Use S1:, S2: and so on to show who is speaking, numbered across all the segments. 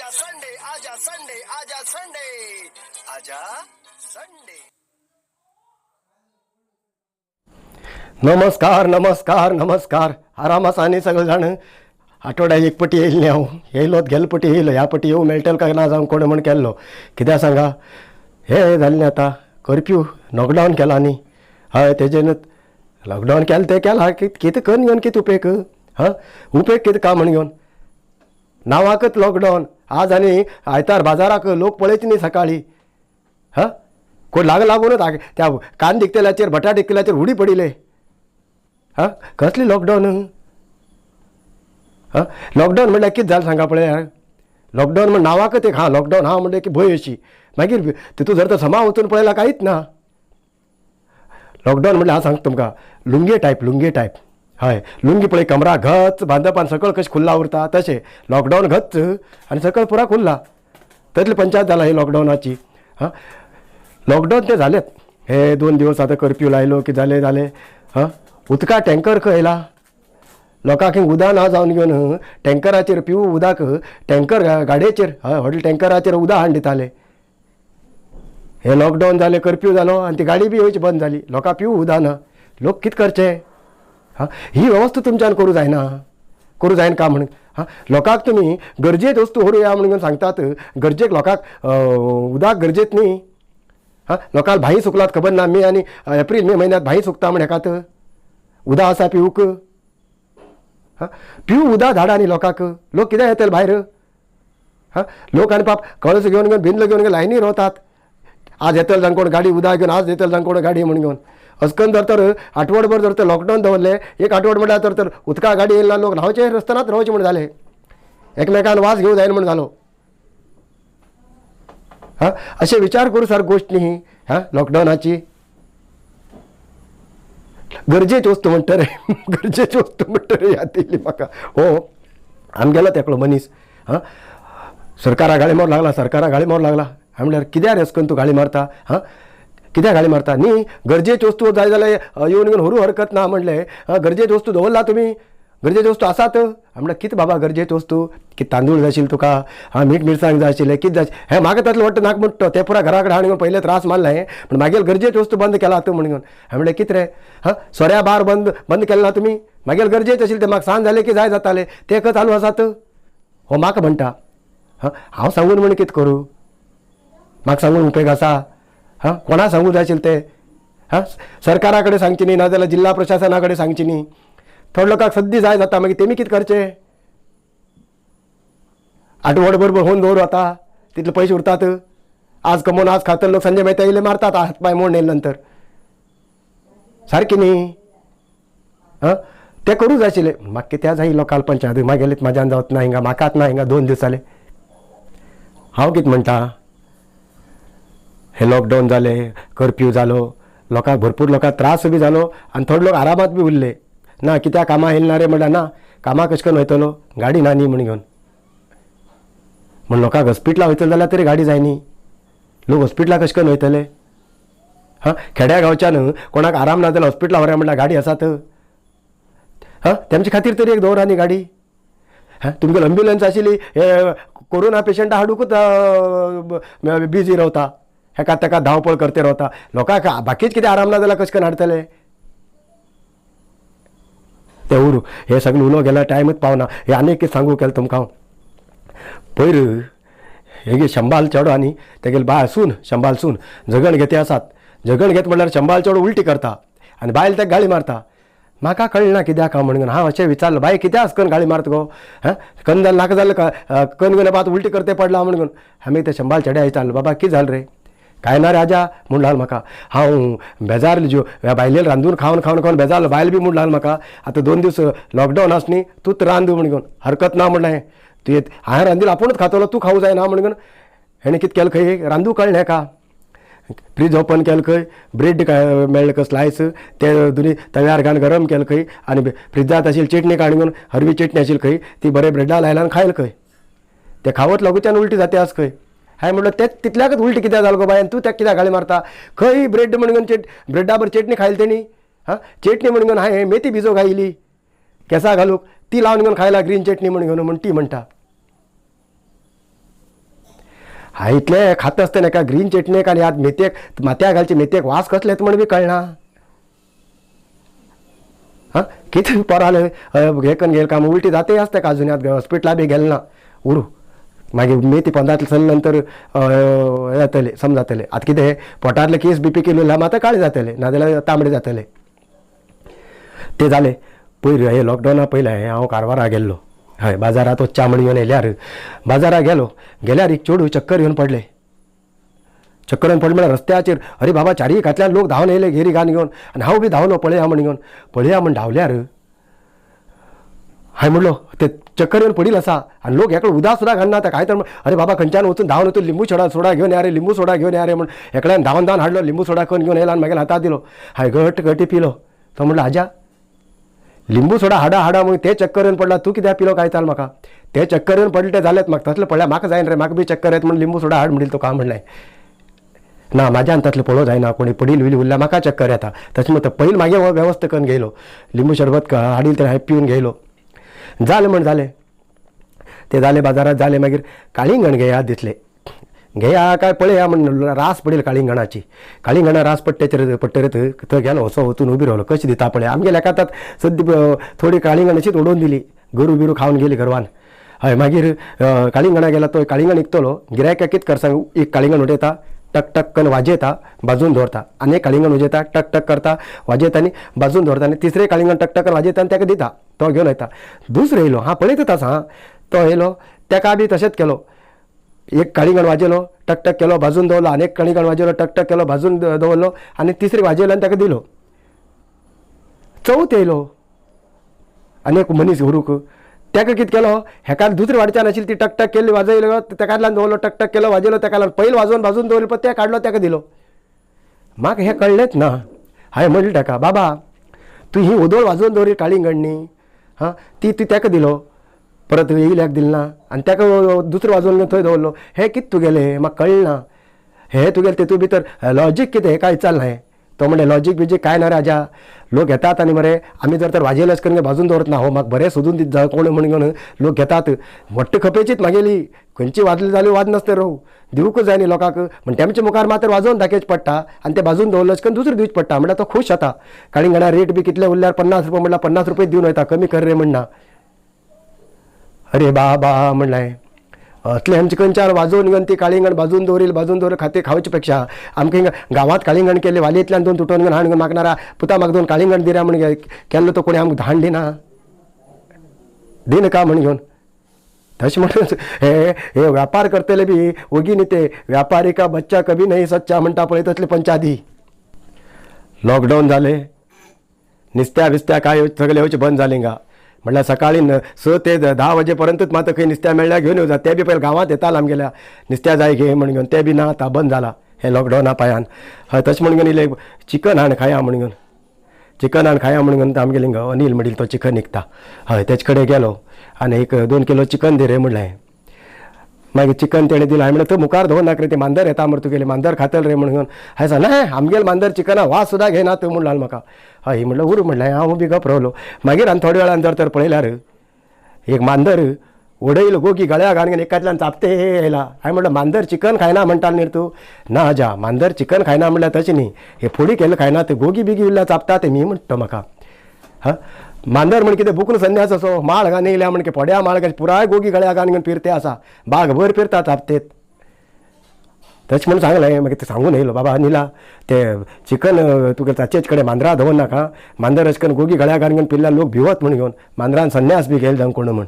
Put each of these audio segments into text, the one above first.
S1: आजा संडे, आजा संडे, आजा संडे, आजा संडे.
S2: नमस्कार नमस्कार नमस्कार. आराम आसा न्ही सगळे जाण? आठवड्याक एक पटी येयल्ले न्ही हांव, येयलोत गेले पटी येयलो, ह्या पटी येवं मेळटलें काय ना जावं कोण म्हण केल्लो. कित्याक सांगा, हे जालें न्ही आतां कर्फ्यू, लॉकडावन केला न्ही. हय, तेजेनूच लॉकडावन केलें तें केलां, कितें करून घेवन कितें उपेग? हां, उपेग कितें काय म्हण घेवन नांवाकच लॉकडावन. आज आनी आयतार बाजाराक लोक पळयत न्ही सकाळीं. हां, कोण लाग लागूनच त्या कांदे विकतेल्याचेर बटाट विकतेल्याचेर उडी पडिले. हां, कसली लॉकडावन? हां, लॉकडावन म्हणल्यार कितें जालें सांगा पळया. लॉकडावन म्हण नांवाकच एक, हां लॉकडावन हां म्हणलें की भंय अशी, मागीर तितून जर तर समा वचून पळयल्यार कांयच ना. लॉकडावन म्हणल्यार हांव सांगता तुमकां, लुंगी टायप, लुंगी टायप. हय, लुंगी पळय कमरा घच बांदप आनी सकयल कशें खुल्ला उरता तशें लॉकडावन घच आनी सकयल पुरा खुल्ला. तसली पंचायत जाला ही लॉकडावनाची. हां, लॉकडावन तें जालेंच, हे 2 दिवस आतां कर्फ्यू लायलो की जालें जालें. हां, उदका टँकर खंय येयला? लोकांक उदक ना जावन घेवन टँकराचेर पिवू उदक, टँकर गाडयेचेर, हय व्हडले टँकराचेर उदक हाडून दिताले. हे लॉकडावन जालें, कर्फ्यू जालो आनी ती गाडी बी येवची बंद जाली, लोकांक पिवू उदक ना. लोक कितें करचें? हां, ही वेवस्था तुमच्यान करूं जायना, करूं जायना काय म्हण. हां, लोकांक तुमी गरजेक वस्तू व्हरूया म्हणून सांगतात, गरजेक लोकांक उदक गरजेक न्ही. हां, लोकांक भाई सुकलात खबर ना, मे आनी एप्रील मे म्हयन्यांत भाई सुकता म्हण हेकात उदक आसा पिवूंक? हां, पिवू उदक धाडा न्ही लोकांक, लोक कित्याक येतले भायर? हां, लोक आनी पाप कळस घेवन घेवन बिंदलो घेवन घेवन लायनी रावतात. आज येतले जाण कोण गाडी उदक घेवन, आज येतले जाण कोण गाडी म्हण घेवन. अस्कन जर तर आठवडभर जर तर लॉकडावन दवरलें, एक आठवड म्हणल्यार तर तर उदका गाडी येयला, लोक न्हांवचे रस्त्यानाच रावचे म्हण जाले, एकमेकान वास घेवं जायना म्हण जालो. हां, अशें विचार करूं सारकी गोश्ट न्ही. हां, लॉकडावनाची गरजेची वस्तू म्हणटा रे, गरजेची वस्तू म्हणटा रे याद येयली म्हाका. हो आमगेलो तेकलो मनीस, हां, सरकारा गाळी मारूंक लागला, सरकारा गाळी मारूंक लागला. हांवें म्हणल्यार कित्याक रे करून तूं गाळी मारता? हां, कित्याक गाळी मारता? न्ही गरजेची वस्तू जाय जाल्यार येवन घेवन व्हरूं हरकत ना म्हणलें. हां, गरजेची वस्तू दवरला तुमी, गरजेची वस्तू आसात. हांवें म्हणलें कितें बाबा गरजेची वस्तू? कितें तांदूळ जाय आशिल्लें तुका? हां, मीठ मिरसांग जाय आशिल्लें, कितें जाय? हें म्हाका तातलें वाटत नाका म्हणटा, तें पुरा घरा कडेन हाडून घेवन पयलें त्रास मारलें, पूण मागीर गरजेची वस्तू बंद केला तूं म्हणून घेवन. हांवें म्हणलें कितें रे? हां, सोऱ्या बार बंद बंद केलें ना तुमी? मागीर गरजेचें आशिल्लें तें म्हाका सांज जालें की जाय जातालें, तें खंय चालू आसात? हो म्हाका म्हणटा. हां, हांव सांगून म्हण कितें करूं? म्हाका सांगून उपेग आसा? हां, कोणा सांगूं जाय आशिल्लें तें? हां, सरकारा कडेन सांगचें न्ही, नाजाल्यार जिल्ला प्रशासना कडेन सांगचें न्ही. थोडे लोकांक सद्दी जाय जाता, मागीर तेमी कितें करचें? आठवडभर होवन दवरू आतां तितले पयशे उरतात? आज कमोवन आज खातले लोक संजय मेहता येयले मारतात हात पांय मोडून येयले नंतर, सारकें न्ही? हां, तें करूं जाय आशिल्लें. म्हाका कित्याक जाय लोकाल पंचायत मागेलेच म्हाज्यान जावच ना हिंगा, म्हाकाच ना हिंगा 2 दीस जाले. हांव कितें म्हणटा, हे लॉकडावन जालें, कर्फ्यू जालो, लोकांक भरपूर लोकांक त्रास बी जालो आनी थोडे लोक आरामात बी उरले ना. कित्याक कामां येयले ना रे म्हणल्यार ना, कामां कशें करून वयतलो, गाडी ना न्ही म्हण घेवन. म्हण लोकांक हॉस्पिटलां वयतले जाल्यार तरी गाडी जाय न्ही, लोक हॉस्पिटलां कशें करून वयतले? हां, खेड्या गांवच्यान कोणाक आराम ना जाल्यार हॉस्पिटलां व्हरया म्हणल्यार गाडी आसात? हां, तेमचे खातीर तरी एक दवरा न्ही गाडी. हां, तुमगेली एम्ब्युलन्स आशिल्ली हे कोरोना पेशंटा हाडूंकच बिजी रावता, हेका तेका धांवपळ करते रावता. लोकांक बाकीच कितें आराम ना जाल्यार कशें करून हाडटले? तें उरूं, हें सगळें उलोवंक गेल्यार टायमूच पावना. हें आनीक कितें सांगूं केलें तुमकां हांव. पयर हेगे शंबाल चेडो आनी तेगेले बायल सून, शंबाल सून झगण घेते आसात. झगण घेत म्हणल्यार शंबाल चेडो उल्टी करता आनी बायल तेका गाळी मारता. म्हाका कळना कित्याक हांव म्हणून हांव अशें विचारलें, बाय कित्याक कन्न गाळी मारता गो? हां, कन्न जालें नाका जालें कन्न घेवन आतां उल्टी करते पडला म्हणून. हांवें ते शंबाल चेड्या विचारलें, बाबा कितें जालें रे? कांय ना रे आजा म्हूण लागलो म्हाका, हांव बेजारलो ज्यो ह्या बायलेन रांदून खावन खावन खावन बेजारलो. बायल बी म्हूण लागलो म्हाका आतां 2 दीस लॉकडावन आसा न्ही, तूंच रांद म्हूण घेवन. हरकत ना म्हणलें, तूं येत हांवें रांदिल्लें आपुणूच खातलो, तूं खावूं जायना म्हूण घेवन. हेणें कितें केलें खंय रांदूं कळ्ळें हेका, फ्रीज ओपन केलें खंय, ब्रेड काय मेळ्ळें खंय स्लायस, ते दोनी तव्यार घालून गरम केलें खंय आनी फ्रिजांत आशिल्ली चेटणी काडून घेवन, हरवी चेटणी आशिल्ली खंय, ती बरें ब्रेडा लायला आनी खायल खंय. ते खावत लागूच्यान उल्टी जाता आस खंय. हांवें म्हणलें तें तितल्याकच उल्टी कित्याक जालो गो बाय आनी तूं तेका कित्याक गाळी मारता? खंय ब्रेड म्हण घेवन ब्रेडा बरोबर चेटणी खायली तेणी. हां, चेटणी म्हण घेवन हांवें मेथी भिजो घायली केंसा घालूंक, ती लावन घेवन खायला ग्रीन चेटणी म्हण घेवन म्हण ती म्हणटा. हा इतलें खाता आसतना एका ग्रीन चटणीक आनी आज मेथयेक माथ्या घालचे मेथयेक वास कसले येता म्हण बी कळना. हां कितें पोराले हें करून गेले काम उलटी जातय आसता काजून आतां हॉस्पिटला बी गेले ना उरूं. मागीर मेथी पोंदांतले सरले नंतर हें जातलें समजातलें. आतां कितें पोटांतले केस बी पिकिल्ले उरल्या मात काळे जातले नाजाल्यार तांबडे जातले. ते जालें पयर हे लॉकडावना पयलें हांव कारवारा गेल्लो. हय बाजारांत वचच्या म्हण येवन येयल्यार बाजाराक गेलो गेल्यार एक चेडूं चक्कर येवन पडलें. चक्कर येवन पडलें म्हळ्यार रस्त्याचेर अरे बाबा चारीय घातल्यान लोक धांवन येयले घेरी घान घेवन आनी हांव बी धांवलो पळया म्हण घेवन पळया म्हण धांवल्यार हांवें म्हणलो ते चक्कर येवन पडिल्लो आसा आनी लोक एकलो उदक सुद्दां घालना आतां काय तर अरे बाबा खंयच्यान वचून धांवन वचून लिंबू सोडा सोडा घेवन या रे लिंबू सोडा घेवन या रे म्हण एकल्यान धांवन धांवन हाडलो लिंबू सोडा करून घेवन येयलो आनी मागीर हातात दिलो. हांवें घट घटी पिलो. तो म्हणलो आज्या लिंबू सोडा हाडा हाडा म्हण ते चक्कर येवन पडला तूं कित्याक पिलो काय चाल म्हाका. ते चक्कर येवन पडले ते जालेत म्हाका तसलें पडल्यार म्हाका जायना रे म्हाका बी चक्कर येत म्हण लिंबू सोडा हाड म्हणिल्लो तुका म्हणलें ना म्हाज्यान तसलें पळोवं जायना कोणी पडील विल उरल्यार म्हाका चक्कर येता. तशें म्हण पयलीं मागीर हो वेवस्था करून घेयलो लिंबू शरबत हाडील तें हांवें पिवन घेयलो. जालें म्हण जालें तें जालें बाजारांत जालें मागीर काळिंगण घेया दिसलें घेया काय पळया म्हण रास पडली काळिंगणाची. काळिंगणा रास पडटेचेर पडटरीत थंय गेलो असो वचून उबी रावलो कशी दिता पळय आमगेल्या एका आतां सद्दी थोडी काळिंगण अशीच उडोवन दिली गोरू बिरू खावन गेली घरवान. हय मागीर काळिंगणा गेला तो काळिंगण विकतलो गिरायकाक कितें कर सांग एक काळिंगण उडयता टक टक करून वाजयता भाजून दवरता आनी एक काळिंगण उजयता टक टक करता वाजयता आनी भाजून दवरता आनी तिसरें काळिंगण टक टक करून वाजयता आनी ताका दिता तो घेवन वयता. दुसरो येयलो हां पळयतच आसा हां तो येयलो ताका बी तशेंच केलो एक काळिंगण वाजयलो टक टक केलो भाजून दवरलो आनी एक काळिंगण वाजयलो टक टक केलो भाजून दवरलो आनी तिसरी वाजयलो आनी ताका दिलो. चवथ येयलो आनी एक मनीस व्हरूंक ताका कितें केलो हेका दुसरे वाडच्यान आशिल्ली ती टक टक केल्ली वाजयलो ताका दवरलो टक टक केलो वाजयलो ताका लागून पयलीं वाजोवन भाजून दवरलो पळय तें काडलो ताका दिलो. म्हाका हें कळ्ळेंच ना. हांवें म्हणलें ताका बाबा तूं ही ओदोळ वाजोवन दवरी काळिंगण न्ही हां ती तूं ताका दिलो परत येयल्याक दिल ना आनी ताका दुसरो वाजोवन घेवन थंय दवरलो हें कितें तुगेलें म्हाका कळ्ळें ना हें तुगेलें तेतूंत भितर लॉजीक कितें हें काय विचारलें हांवें. तो म्हणलें लॉजीक बिजीक कांय ना राजा लोक घेतात आनी मरे आमी जर तर वाजयलेच करून भाजून दवरत ना हो म्हाका बरें सोदून दित जाय कोण म्हण घेवन लोक घेतात मोट्टे खपेचीच म्हागेली खंयची वाजली जाल्यार वाज नासता रोव दिवंकूच जाय न्ही लोकांक म्हण तेमच्या मुखार मात्र वाजोवन दाखयच पडटा आनी ते भाजून दवरलेच करून दुसरें दिवचें पडटा. म्हणल्यार तो खूश जाता. काळिंगणा रेट बी कितले उरल्यार 50 रुपया म्हणल्यार 50 रुपये दिवन वयता कमी कर रे म्हणना. अरे बाबा म्हणलें असलें आमचे खंयच्यान वाजोवन घेवन ती काळिंगण भाजून दवरील भाजून दवर खातीर खावचे पेक्षा आमकां हिंगा गांवांत काळिंगण केल्लें वालयेंतल्यान दोन तुटोवन घेवन हाडून घेवन मागणारा पुता म्हाका दोन काळिंगण दिरा म्हण केल्लो तो कोणी आमकां धाड दिना दिना का म्हण घेवन. तशें म्हणून हे हे व्यापार करतले बी ओगी न्ही ते व्यापारी का बच्चा कभी नहीं सच्चा म्हणटा पळय तसले पंचादी. लॉकडावन जालें निस्त्या बिस्त्या काय सगळें येवचें बंद जालें हिंगा म्हणल्यार सकाळी 6 ते 10 वाजेपर्यंतच मात खंय निस्त्या मेळ्ळ्या घेवन येवं जाता ते बी पयलीं गांवांत येताले आमगेल्या निस्त्या जाय घे म्हण घेवन ते बी ना आतां बंद जाला हे लॉकडावना पायान. हय तशें म्हण घेवन इल्लें चिकन हाड खाया म्हण घेवन चिकन हाड खाया म्हण घेवन आमगेले हिंगा अनील म्हणिल्लो तो चिकन विकता. हय तेजे कडेन गेलो आनी एक 2 किलो चिकन दी रे म्हणलें. मागीर चिकन तेणें दिलें. हांवें म्हणलें थंय मुखार दवर नाका रे तें मांदर येता मरे तुगेलें मांदर खातलें रे म्हण घेवन. हांवें सांगलें ना आमगेलें मांदर चिकना वास सुद्दां घेयना तूं म्हणलो म्हाका. हय म्हणलें उरूं म्हणलें हांव बी गप रावलो. मागीर आनी थोड्या वेळान जर तर पळयल्यार एक मांदर उडयल गोगी गळ्या घालून एकांतल्यान चापते येयला. हांवें म्हणलें मांदर चिकन खायना म्हणटालें न्ही तूं. ना आजा मांदर चिकन खायना म्हणल्यार तशें न्ही हे फोडी केल्लें खायना ते गोगी बिगी उरल्या चापता ते मी म्हणटा म्हाका. हां मांदर म्हण कितें बुकलो संन्यास असो माळ घालून येयल्या म्हण पोड्या माळ घाल पुराय गोगी गळ्या घालून फिरते आसा बागभर फिरता चापतेत. तशें म्हणून सांगलें. मागीर तें सांगून येयलो बाबा अनिला ते चिकन तुगे ताचेच कडेन मांदरा दवर नाका मांदर अशें करून गोगी गळ्या घालून पिल्ल्यार लोक भिवत म्हण घेवन मांदरान संन्यास बी घेयला जावं कोण म्हण.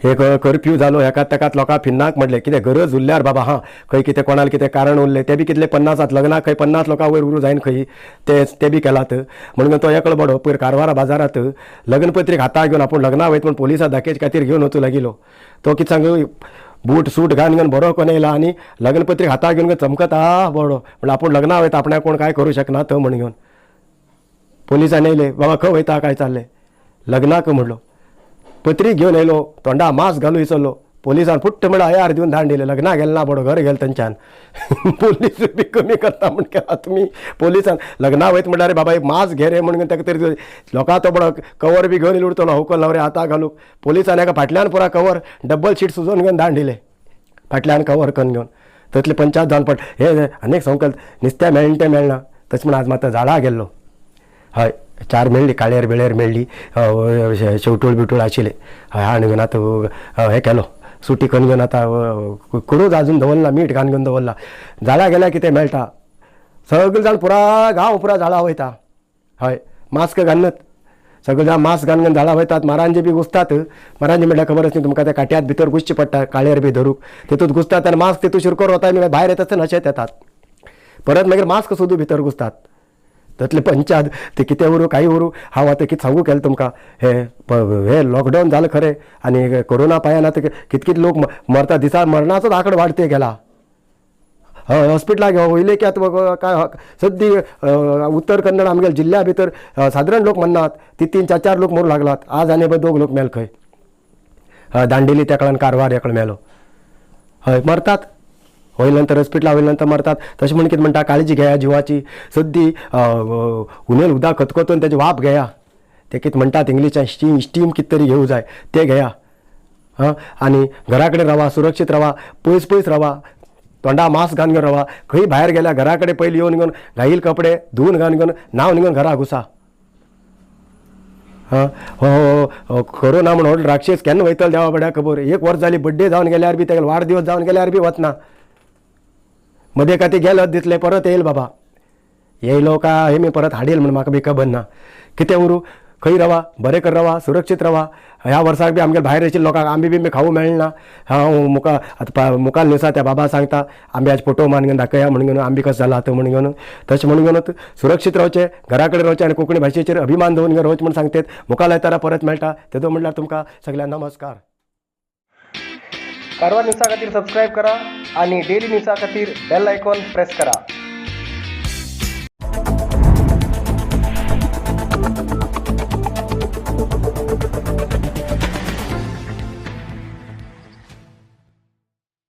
S2: एक कर्फ्यू जालो हेका तेकात लोकां फिन्नाक म्हणलें कितें गरज उरल्यार बाबा हां खंय कितें कोणाक कितें कारण उरलें तें बी कितले 50 लग्नाक खंय 50 लोकां वयर उरूं जायना खंय ते ते बी केलात म्हणून तो एकलो बडो पयर कारवारा बाजारांत लग्नपत्रीक हाता घेवन आपूण लग्नाक वयता म्हण पोलिसां दाखयचे खातीर घेवन वचूं लागिलो. तो कितें सांग बूट सूट घालून घेवन बरो कोण येयला आनी लग्नपत्रीक हाता घेवन चमकता बरो म्हणल्यार आपूण लग्नाक वयता आपणाक कोण कांय करूं शकना तो म्हण घेवन. पोलिसांनी येयले बाबा खंय वयता काय चाललें लग्नाक म्हणलो. पत्रीक घेवन येयलो तोंडा मास्क घालून विसरलो. पोलिसान फुट्ट म्हणल्यार हयार दिवन धाड दिलें लग्नाक गेलें ना बडो घर गेले थंयच्यान. पोलीस बी कमी करता म्हण केला तुमी पोलिसान लग्नाक वयता म्हणल्यार बाबा एक मास्क घे रे म्हणून ताका तरी लोकां तो बडो कवर बी घेवन उरतलो होकल न्हवरे हाता घालूंक. पोलिसान एका फाटल्यान पुरा कवर डबल शीट सुजोवन घेवन धाड दिलें. फाटल्यान कवर करून घेवन तसले पंचायत जावन पड हे आनीक संकल्प नुस्त्या मेळना तें मेळना. तशें म्हण आज मात झाडां गेल्लो. हय, चार मेळ्ळी, काळेर बिळेर मेळ्ळी, शेवटूळ बिवटूळ आशिल्ले. हय, हाड घेवन आतां हें केलो सुटी करून घेवन आतां कुडूच आजून दवरला, मीठ घालून घेवन दवरला. झाडां गेल्यार कितें मेळटा, सगळे जाण पुरा गांव पुरा झाडां वयता. हय, मास्क घालनात, सगळे जाण मास्क घालून घेवन झाडां वयतात. मारांजे बी घुसतात, मारांजे म्हणल्यार खबर आसली तुमकां, त्या काट्यात भितर घुसचे पडटा काळेर बी धरूंक, तितूंत घुसतात आनी मास्क तितूंत शिरकोर वता आनी भायर येता आसतना अशेंच येतात. परत मागीर मास्क सुद्दां भितर घुसतात. तसले पंचायत ते कितें उरूं कांय उरूं, हांव आतां कितें सांगू केलें तुमकां. हे हे लॉकडावन जालें खरें आनी कोरोना पायान आतां कित कित लोक मरता, दिसा मरणाचोच आंकडो वाडते गेला. हय, हॉस्पिटलाक वयले की आतां काय सद्दी उत्तर कन्नड आमगे जिल्ल्या भितर सादारण लोक मरनात, ती 3 4 4 लोक मरूंक लागलात. आज आनी 2 लोक मेल खंय. हय, दांडेली तेकळान कारवार एकलो मेलो. हय, मरतात वयले नंतर हॉस्पिटला वयले नंतर मरतात. तशें म्हण कितें म्हणटा, काळजी घेया जिवाची, सद्दी हुनेल उदक खतखतून तेजी वाफ घेया, ते कितें म्हणटात इंग्लिशान स्टीम, स्टीम कितें तरी घेवं जाय ते घेया. हां, आनी घरा कडेन रावा, सुरक्षीत रावा, पयस पयस रावा, तोंडा मास्क घालून घेवन रावा. खंय भायर गेल्यार घरा कडेन पयलीं येवन घेवन घाईल कपडे धुवन घालून घेवन न्हांवन घेवन घरा घुसा. हां, हो कोरोना म्हण व्हडलो राक्षस केन्ना वयतलो देवा बड्या खबर. 1 वर्स जाली बड्डे जावन गेल्यार बी, तेगेलो वाडदिवस जावन गेल्यार बी वतना मदें का ती गेलो दिसलें परत येयल बाबा, येयलो काय हे मी परत हाडेल म्हण म्हाका बी खबर ना. कितें उरूं, खंय रावा, बरें कर रावा, सुरक्षीत रावा. ह्या वर्साक बी आमगे भायर आशिल्ले लोकांक आंबे बिंबे खावूं मेळना. हांव मुखार आतां मुखार न्यूसा त्या बाबा सांगता आंब्याचे फोटो मान घेवन दाखया म्हणून घेवन आंबे कशें जाला आतां म्हणून घेवन. तशें म्हणून घेवन सुरक्षीत रावचें, घरा कडेन रावचें आनी कोंकणी भाशेचेर अभिमान दवरून घेवन रावचें म्हूण सांगतात. मुखार आयतारा परत मेळटा, तेदो म्हणल्यार तुमकां सगळ्यांक नमस्कार.
S1: कारवार न्यूजा खातीर सबस्क्रायब करा आणि डेली न्यूजा खातीर बेल आयकॉन प्रेस करा.